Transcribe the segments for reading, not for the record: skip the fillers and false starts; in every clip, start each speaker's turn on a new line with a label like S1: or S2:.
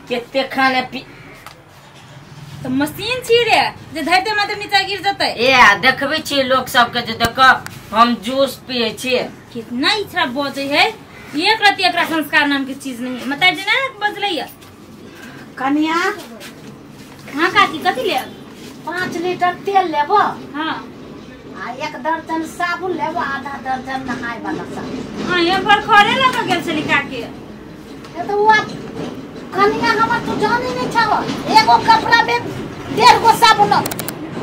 S1: केते खाने पी
S2: तो मशीन छी रे जे धरते मात्र नीचा गिर जतै।
S1: ए देखबै छी लोक सबके जे देख हम जूस पिए छी।
S2: कितना इच्छा बजै है एक रति एकरा संस्कार नाम के चीज नहीं मतलब जे ना बजलै।
S3: कनिया
S2: हां काकी कथि ले
S3: 5 लीटर तेल लेबो।
S2: हां
S3: आ 1 दर्जन साबुन लेबो, आधा दर्जन नहाय वाला साबुन।
S2: हां ये पर खरे लग गेल छली काकी।
S3: ए तो वो कनिया हमर तू जानै नै छौ, एगो कपड़ा में 1.5 गो साबुन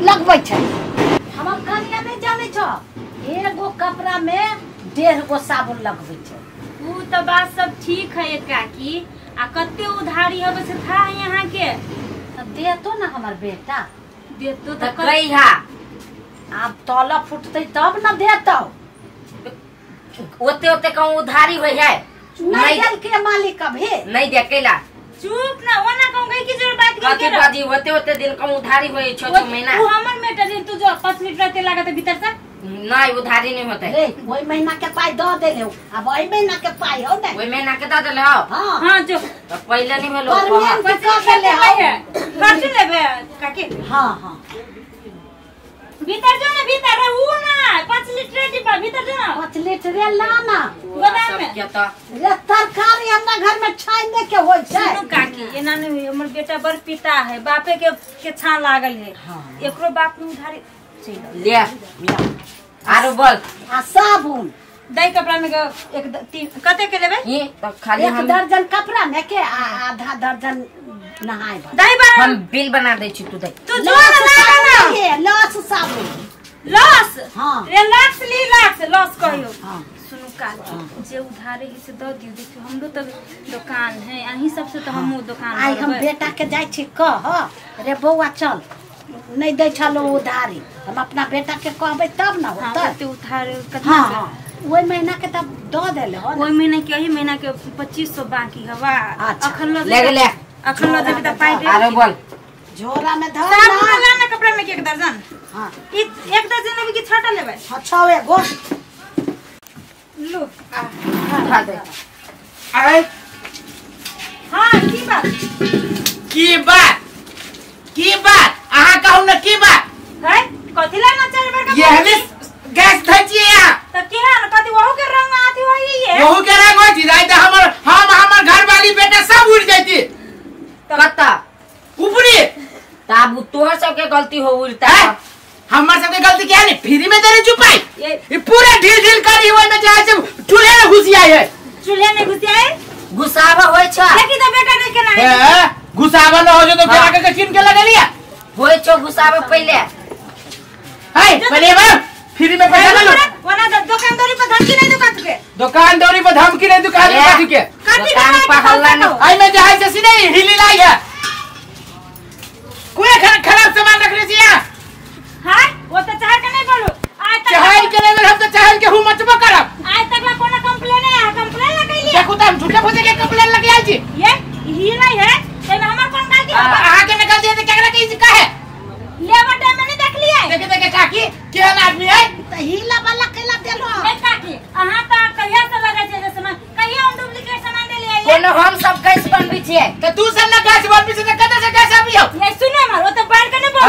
S3: लगबै छै। हमर कनिया नै जानै छौ, एगो कपड़ा में 1.5 गो साबुन लगबै छै।
S2: उ तो बात सब ठीक है काकी, आ कते उधारी हवे से था यहाँ के
S3: देतो ना हमर बेटा
S2: देतो
S1: त कहिया
S3: आब तोला फुटतै तब ना देतो।
S1: ओते ओते कहूं उधारी होय है
S3: नहीं देल के मालिक अभी
S1: नहीं दे कैला
S2: चुप ना ओना कहूं गई की जरूर बात
S1: कथी
S2: के
S1: बाजी ओते ओते दिन कहूं उधारी होय 6 6 महीना।
S2: उ हमर मेटर दिन तू जो 5 लीटर तेल लागत भीतर से
S1: नहीं उधारी नहीं होते
S3: रे। ओई महीना के पाई the देले, अब ओई महीना के पाई हो ने
S1: ओई महीना के the देले हो।
S3: हां
S2: हां जो
S1: त पहिले नहीं भेलो
S3: परमेंट कर देले हो
S2: खर्च लेबे काकी।
S3: हां हां
S2: भीतर जो ना भीतर रे उ ना 5 लीटर डिब्बा भीतर जो ना
S3: 5 लीटर लाना
S2: गोदाम में
S1: के त
S3: रे तरकारी हमरा घर में छाने के होय छै।
S2: सुनु काकी एना नहीं होय, हमर बेटा बड़ पिता है बापे के छा लागल है। एकरो बाप ने उधारी
S1: ले आरो बोल
S3: आ साबुन
S2: दई कपड़ा में एक तीन कते के लेबे
S1: ई त खाली
S3: 1 दर्जन कपड़ा में के आधा दर्जन नहाय
S2: दई बा
S1: हम बिल बना दै छी तू दई
S2: तू जो ना ना
S3: ये लॉस साबुन
S2: लॉस।
S3: हां
S2: रे लॉस ली लॉस लॉस कहियो।
S3: हां
S2: सुनु काकी जे उधारे है से the दियो, देखियो हमरो त दुकान है अही सबसे त हमहु दुकान
S3: आई हम बेटा के जाय छी कह रे बौआ चल नहीं दै छलो उधारी, हम अपना बेटा के कहबै तब ना होतै।
S2: हां उधार कतना
S3: हां ओई महीना के तब the देले हो
S2: ओई महीना के ओही महीना के 2500 बाकी हवा अखन ल
S1: ले ले
S2: अखन ल देबे त पाई दे।
S1: आरो बोल
S3: झोला में धर
S2: साबुन ला ना कपड़ा में के 1 दर्जन।
S3: हां
S2: ई 1 दर्जन लेबे कि 6टा लेबे?
S3: हां 6 गो
S2: लो
S1: खा दे।
S4: आए
S2: हां की बात
S4: की बात की बात अहाँ कहू ना की बात
S2: है कथि ला ना चार बार का
S4: ये हमें गैस धइ छी यहाँ
S2: त के है कथि वहु के रंग आथि होई ये
S4: वहु के रंग होई छी त हमर हम हमर घर वाली बेटा सब उड़ जाती
S1: कत्ता
S4: ऊपरी
S1: तब तोहर सबके गलती हो उड़ता
S4: हमर सबके गलती क्या नहीं फ्री में देरे चुपाई ये पूरा ढील ढील करी ओइ में जाय से चूल्हे में घुसी आए है
S2: चूल्हे में घुसी आए
S1: घुसावा होय छ
S2: देखी त बेटा नहीं केना
S4: है घुसावा न हो जो तो केना के कीन के लगलिया
S1: होय छो घुसावा पहिले
S4: है पहिले बा फ्री में पैसा ले लो
S2: ओना दुकानदारी पर धमकी नहीं दुकान के
S4: दुकानदारी पर धमकी नहीं दुकान पर के
S1: दुकान पर हल्ला नहीं
S4: आई में जाय से सीधे हिली लाई है कोई खराब सामान रख ले छी यहां।
S2: हां वो तो चाह के नहीं बोलू आज तक
S4: चाह के नहीं हम तो चाह के हूं मचबो करब
S2: आज तक ला कोनो कंप्लेन है कंप्लेन लगैली
S4: देखो त हम झूठे फूसे के कंप्लेन लगे आइ छी
S2: ये ही नहीं है तेमे हमर कोन गलती है
S4: अहाँ के निकल दिए त केकरा के ई काहे
S2: लेबर टाइम में नहीं देख लिए
S4: देखे देखे काकी केहन आदमी है
S3: त हिला वाला कैला देलो
S2: ए काकी अहाँ त कहिया से लगै छै जे सामान कहिया हम डुप्लीकेट सामान देलियै
S1: कोनो हम सब गैस बनबै छियै
S4: त तू सब ना गैस बनबै छै त कतऽ से गैस आबियो
S2: ये सुनो हमर ओ त बाढ़ के नहीं बोल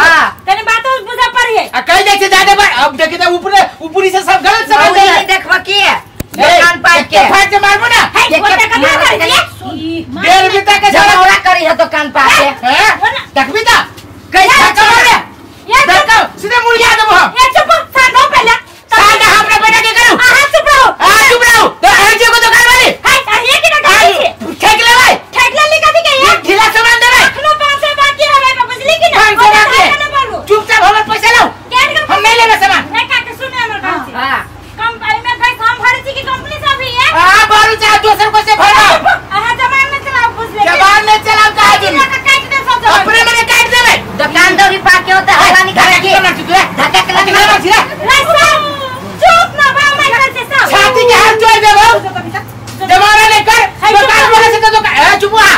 S2: तने बातो बुझा पड़िए
S4: आ कहि जाइ छै जादे बार अब देखि त ऊपरे ऊपरी से सब गलत सामान
S1: दे नहीं देखब की दुकान पर के
S4: फाट के मारबो ना
S2: है गोटा कथा कर दिए
S4: डेढ़ बीता के
S1: झगड़ा करी है दुकान पर के
S4: हैं देखबी त कैसे चलो रे
S2: ये
S4: देखो सीधे मुर्गिया देबो हम
S2: ये चुप साधो पहले
S4: साधा हमरा बेटा के करू
S2: अहाँ चुप रहो
S4: हां चुप रहो तो अहाँ जे को दुकान वाली
S2: है अहिए के ना छी
S4: ठेक लेबै
S2: ठेक ले कथि के ये
S4: ढीला सामान देबै
S2: अखनो 500 बाकी हवे बुझली कि ना
S4: 500 बाकी चुपचाप हमर पैसा लाओ हम नहीं लेबै सामान
S2: ए काके सुन हमर बात
S1: हां
S2: कम एमे गैस हम भरै छी कि कंपनी से अभी है
S4: हां भरू चाहे दोसर को से भरो
S2: अहाँ जबान में चलाओ बुझले
S4: जबान में चलाओ का आदमी
S2: काट दे सब
S4: अपने मने काट देबै
S1: दुकानदारी पा के होता हल्ला निकाल के धक्का के लगा
S4: छी रे
S2: चुप ना बा मैं कर से सब
S4: छाती के हाथ जोड़ देबो जमाना नहीं कर दुकान वाला से तो दुकान ए चुप आ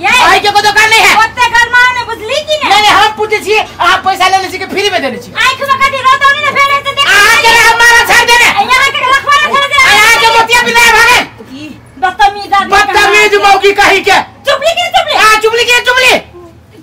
S2: ये
S4: भाई के को दुकान नहीं है
S2: ओते गरमा ने बुझली कि
S4: नहीं नहीं हम पूछे छी आप पैसा लेने छी कि फ्री में देने छी
S2: आंख में कथि रोतो नहीं ना फेरे से देख
S4: आ के हमारा छोड़ देने
S2: यहां के रखवाला छोड़ दे
S4: आ के मोतिया बिना भागे
S2: बदतमीज आदमी
S4: बदतमीज मौकी कहीं के
S2: चुप चुपली के चुपली?
S4: हां चुपली के चुपली।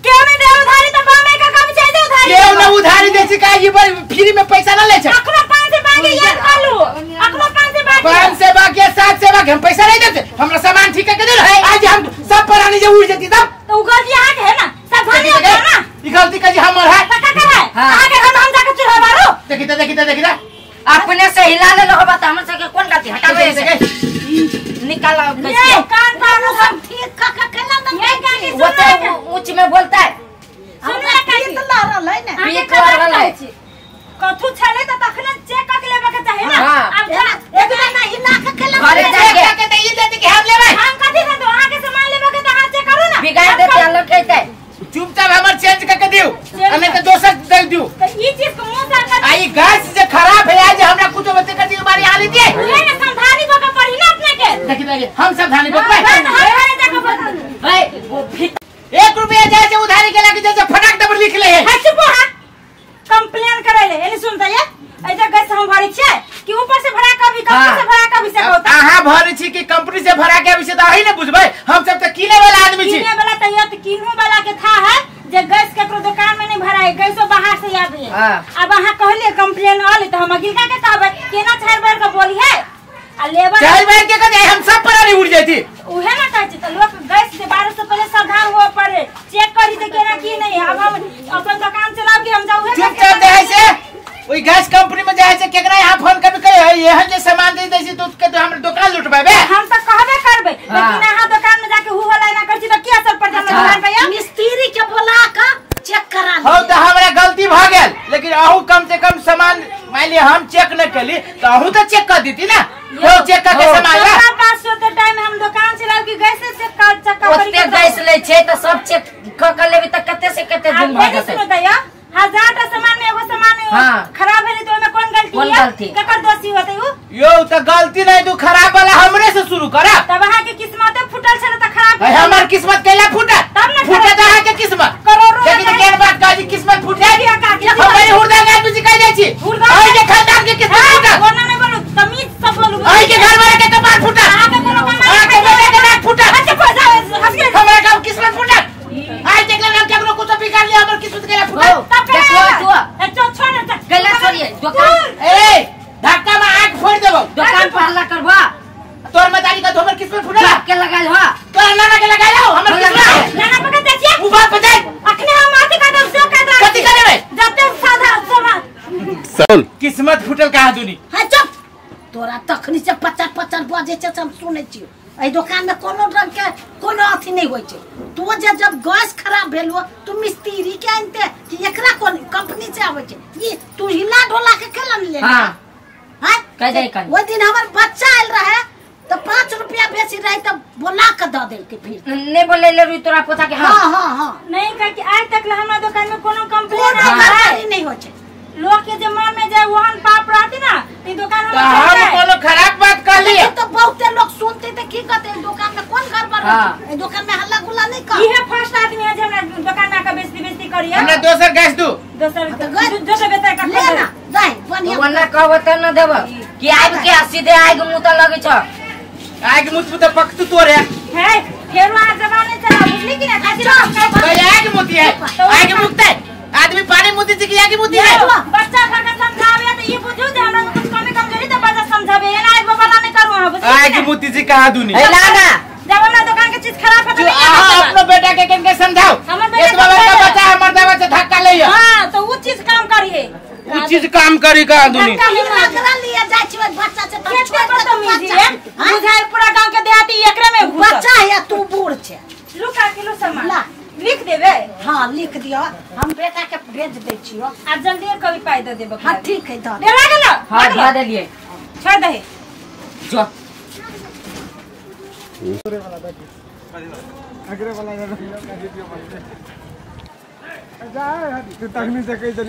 S2: क्यों नहीं दे उधारी त बामे का काम चाहिए उधारी।
S4: क्यों ना उधारी दे छी का ई बार फ्री में पैसा ना ले छे।
S2: अखनो 5 से बाकी याद कर लू। अखनो 5 से बाकी।
S4: 5 से बाकी 7 से बाकी हम पैसा नहीं देते। हमरा सामान ठीक करके दे रहे। आज हम सब परानी जे उड़ जती तब।
S2: तो उ गलती अहाँ के है ना? सावधानी हो ना।
S4: ई गलती का जी हमर है।
S2: पक्का का है? अहाँ के घर हम जाके चूल्हा बारू।
S4: देखी त देखी त देखी त
S1: अपने से हिला ले लो बात हमर सबके कोन गलती हटावे से निकाल
S2: ये कान पानो
S3: सब ठीक का का केला न
S2: ये काकी
S1: वो तो ऊंच में बोलता है।
S3: सुन ना काकी त ला रहल है ना।
S1: पीक रहल है।
S2: कथु छले त तखने चेक क के लेबे के चाही ना।
S1: अब
S3: एक ना हिला के केला
S1: घरे जाके
S4: के त ई देते कि हम लेबै।
S2: हम कथि से तो अहाँ के सामान लेबे के त अहाँ चेक करू ना।
S1: बिगाड़ देते अलग कहते।
S4: चुपचाप हमर चेंज करके दिउ आ नहीं त दोसर दे दिउ।
S2: त ई चीज के मुंह से
S4: आ ई गैस जे खराब है आज हमरा कुछ बते कर दिउ बारी हाली दिए।
S2: उहे ना सावधानी भ के पड़ी ना अपने के।
S4: देखी देखी हम सावधानी भ के
S2: घरे जाके बता।
S1: ए वो फिर
S4: 1 रुपया जाय से उधारी के लागी जैसे फटाक दबर लिख ले है।
S2: हां चुप हो। हां कंप्लेन करे ले एने सुनता ये ऐसा गैस हम भरी छे कि ऊपर से भरा कभी कंपनी से भरा कभी से होता।
S4: अहाँ भरी छी कि कंपनी से भरा के अभी से त अही ने बुझबै। हम सब त किने वाला आदमी छी।
S2: किने वाला त यो त किनहु वाला के था है जे गैस केकरो दुकान में नहीं भराए गैसो बाहर से आबे। अब अहाँ कहलिए कंप्लेन आले त हम अगिलका के कहबै केना चार बार के बोली है आ लेबर
S4: चार बार के कह हम सब पर उड़ जाती।
S2: उहे ना कहै छी त लोग गैस के बारे से पहले सावधान होए पड़े चेक करी त केना की नहीं। अब हम अपन दुकान चलाब के हम जाऊ है
S4: चुपचाप जाय से ओई गैस कंपनी में जाय से केकरा यहां फोन कर के एहन जे सामान दे दै छी तो के तो हमर दुकान लुटबेबे।
S2: हम त कहबे करबै लेकिन अहाँ दुकान में जाके हु होला ना कर छी त की असर पड़ हमर दुकान पे?
S3: मिस्त्री के बोला के चेक करा
S4: हो त हमरा गलती भ गेल लेकिन अहू कम से कम सामान मान लिया हम चेक न केली त अहू त चेक कर दीती ना। हो चेक करके सामान ला
S2: 500 के टाइम हम दुकान चलाब की गैस से चेक कर
S1: ओते गैस ले छै त सब चेक क क लेबी त कते से कते दिन भ जेतै।
S2: सुनो दैया 1000 टा सामान में एगो सामान खराब भेलै त ओमे कोन गलती है? केकर दोषी होतै उ?
S4: यो त गलती नहीं तू खराब वाला हमरे से शुरू करा।
S2: तब अहाँ के किस्मत फूटल छले त खराब
S4: है। हमर किस्मत केला फूटल
S2: तब ना
S4: फूटल त अहाँ के किस्मत
S2: करोड़ों
S4: लेकिन केन बात काजी किस्मत फूटे हम बड़ी हुरदा के आदमी कह जाइ छी अहि के खानदान के किस्मत फूटल।
S2: कोना नहीं बोलू तमीज से बोलू।
S4: अहि के घर वाला के कपार फूटल
S2: अहाँ के कोनो कमाई
S4: अहाँ के बेटा के नाक फूटल।
S2: अच्छा पैसा हंस के
S4: हमरा का किस्मत फूटल आज देखला हम केकरो कुछ बिगाड़ लिया हमर किस्मत केला फूटल।
S2: तब
S1: देखो तू
S2: ए छोड़ ना
S1: गला छोड़िए दुकान
S4: ए धक्का में आंख फोड़ देबो।
S1: दुकान पर हल्ला करबा
S4: तोर मदारी का हमर किस्मत फूटल
S1: के लगाइल हो
S4: तोर नाना के लगाइल हो हमर किस्मत
S2: नाना पकड़ देखिए
S4: उ बात बताई
S2: अखने हम आते का दब से का
S4: कथि करबे
S2: जते साधा सामान
S4: किस्मत फूटल कहा दुनी।
S3: हां चुप तोरा तखनी से 50-50 बजे छै हम सुनै छियो एहि दुकान में कोनो रंग के कोनो अथी नहीं होइ छै। तू जे जब गैस खराब भेल हो तू मिस्त्री के आनते कि एकरा कोन कंपनी से आबै छै ई तू हिला ढोला के केला ले।
S1: हां
S3: हां
S1: कह दे कन
S3: ओइ दिन हमर बच्चा आयल रहे त 5 रुपया बेसी रहे त बोला के द देलकै फिर
S1: नहीं बोले ले रुई तोरा पोता के। हां
S3: हां हां हां
S2: नहीं कह कि आज तक हमरा दुकान में कोनो कंप्लेन
S3: कोनो नहीं होइ छै।
S2: लोग के जे मन में जाए वहन पाप रहती ना ती दुकान
S4: में हम कोनो खराब बात कहली
S3: तो बहुते लोग सुनते त की कहते दुकान में कोन गड़बड़ है दुकान में हल्ला गुल्ला नहीं कर।
S2: इहे फर्स्ट आदमी है जे हमरा दुकान में आके बेइज्जती बेइज्जती करिए।
S4: हमरा दोसर गैस दू
S2: दोसर दोसर बेटा का
S3: ले ना जाय बढ़िया
S1: ओना कहब त न देब कि आबि के सीधे आगि मुंह त लगै छ
S4: आगि मुंह त पकतु तोरे
S2: है फेरो आ जमाने चला बुझली कि ना खातिर
S4: आगि मुती है आगि मुतै आदमी पानी मुती छी कि आगि मुती है।
S2: बच्चा घर के समझावे त ई बुझू जे हमरा कुछ कमी कमजोरी त बच्चा समझावे एना आगि बाबा नहीं करू अहाँ बुझली
S4: आगि मुती छी कहा दुनी
S1: ए ला ना
S2: जब हमरा दुकान के चीज खराब है त
S4: अहाँ अपनो बेटा के केन के समझाओ एक बार का बच्चा हमर दावा से धक्का लइयो।
S2: हां तो उ चीज काम करिए
S4: उ चीज काम करी कहा दुनी
S3: करा लिया जाय छी बच्चा से त
S2: छोड़ बदतमीजी है बुझाय पूरा गांव के देहाती एकरे में घुसल
S3: बच्चा है तू बूढ़ छे
S2: लुका किलो सामान ला लिख देबे। हां
S3: लिख दियो हम बेटा के भेज दै छियो
S2: आ जल्दी कभी पाई दे देबो।
S3: हां ठीक है the
S2: they लागल।
S1: हां ध देलिए
S2: छोड़ दे
S1: जो
S5: अगरे वाला जा तखनी से कहि।